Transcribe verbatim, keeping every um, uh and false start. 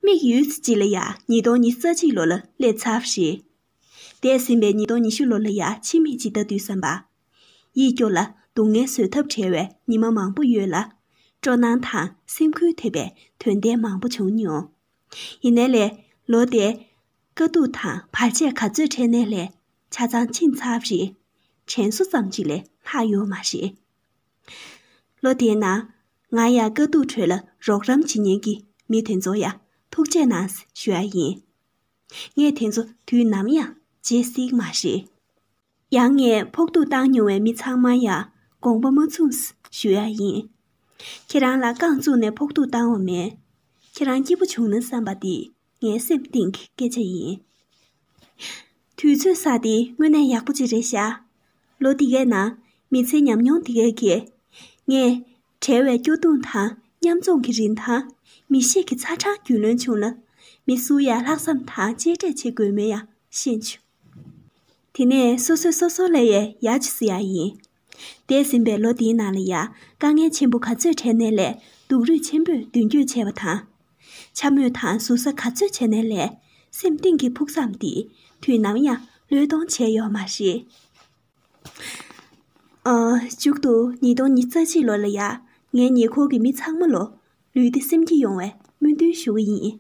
དཔེ་ཡུལ་ཅིག་ལ་ཡ་ཉིས་སྟོང་ཉི་ཤུ་རྩ་གཅིག་ལོ་ལ་སླེབས་ཚར་བ་རེད། འདས་ཟིན་པའི་ཉིས་སྟོང་ཉི་ཤུ་ལོ་ལ་ཡ་ཕྱི་མིག་ཅིག་ལྟ་དུས་ཙམ་པ། ཡིད་སྐྱོ་ལ་སྡུག་བསྔལ་བཟོད་ཐབས་བྲལ་བའི་ཉི་མ་མང་པོ་ཡོད་ལ། སྤྲོ་སྣང་དང་སེམས་འགུལ་ཐེབས་པའི་དོན་ལྡན་མང་པོ་བྱུང་མྱོང་། ཡིན་ནའི་ལས། ལོ་དེའི་དཀའ་སྡུག་དང་བར་ཆད་ག་ཚོད་འཕྲད་ནའི་ལས། ཆ་ཚང་ཕྱིན་ཚར་བ་རེད། དྲན་གསོ་ཙམ་ཅིག་ལས་ལྷག་ཡོད་མ་རེད། ལོ་དེའི་ནང་། ང་ཡ་དཀའ་སྡུག་ཁྲོད་ལ་རོགས་རམ་བྱེད་མཁན་གྱི་མི་དེ་ཚོ་ཡ་ཐུགས་རྗེ་གནང་ཞུ་ཡ་ཡིན། ངས་དེ་ཚོ་དུས་ནམ་ཡང་བརྗེད་སྲིད་མ་རེད། ཡང་ངས་ཕོག་ཐུག་བཏང་མྱོང་བའི་མི་ཚང་མ་ཡ་དགོངས་པ་མ་ཚོམས་ཞུ་ཡ་ཡིན། ཁྱེད་རང་ལ་རྐང་བཙུགས་ནས་ཕོག་ཐུག་བཏང་བ་མེད། ཁྱེད་རང་སྐྱིད་པོ་བྱུང་ན་བསམ་པ་དེ་ངའི་སེམས་གཏིང་གི་སྐད་ཆ་ཡིན། དུས་ཚོད་ས་དེ་དངོས་གནས་ཡག་པོ་ཅིག་རེད་ཤག་ལོ་འདི་གའི་ནང་མི་ཚེའི་ཉམས་མྱོང་འདི་གའི་གིས། ངས་བྲལ་བའི་སྐྱོ་གདུང་དང་མཉམ་འཛོམས་ཀྱི་རིན་ཐང་། མི་གཤིས་ཀྱི་ཚ་གྲང་རྒྱུས་ལོན་བྱུང་ལ། མི་སུ་ཡ་ལྷག་བསམ་དང་གཅེས་སྤྲས་བྱེད་དགོས་མེད་ཡ་ཤེས་བྱུང་། དེ་ནས་སོ་སོས་སོ་སོ་ལ་ཡ་ཡ་ཅི་ཟེར་ཡ་ཡིན། འདས་ཟིན་པའི་ལོ་འདིའི་ནང་ལ་ཡ་དཀའ་ངལ་ཆེན་པོ་ག་ཚོད་འཕྲད་ནའི་ལས་སྡུག་རུས་ཆེན་པོས་མདུན་སྐྱོད་བྱས་པ་དང་། འཕྱ་སྨོད་དང་ཟུར་ཟ་ག་ཚོད་བྱས་ནའི་ལས་སེམས་གཏིང་གི་ཕུགས་བསམ་འདི་དུས་ནམ་ཡང་བློས་གཏོང་བྱས་ཡོད་མ་རེད། ཨ། མཇུག་ཏུ་ཉིས་སྟོང་ཉི་ཤུ་རྩ་གཅིག་ལོ་ལ་ཡ་ངའི་ཉེ་འཁོར་གྱི་མི་ཚང་མ་ལོ་ལུས་བདེ་སེམས་སྐྱིད་ཡོང་བའི་སྨོན་འདུན་ཞུ་གི་ཡིན།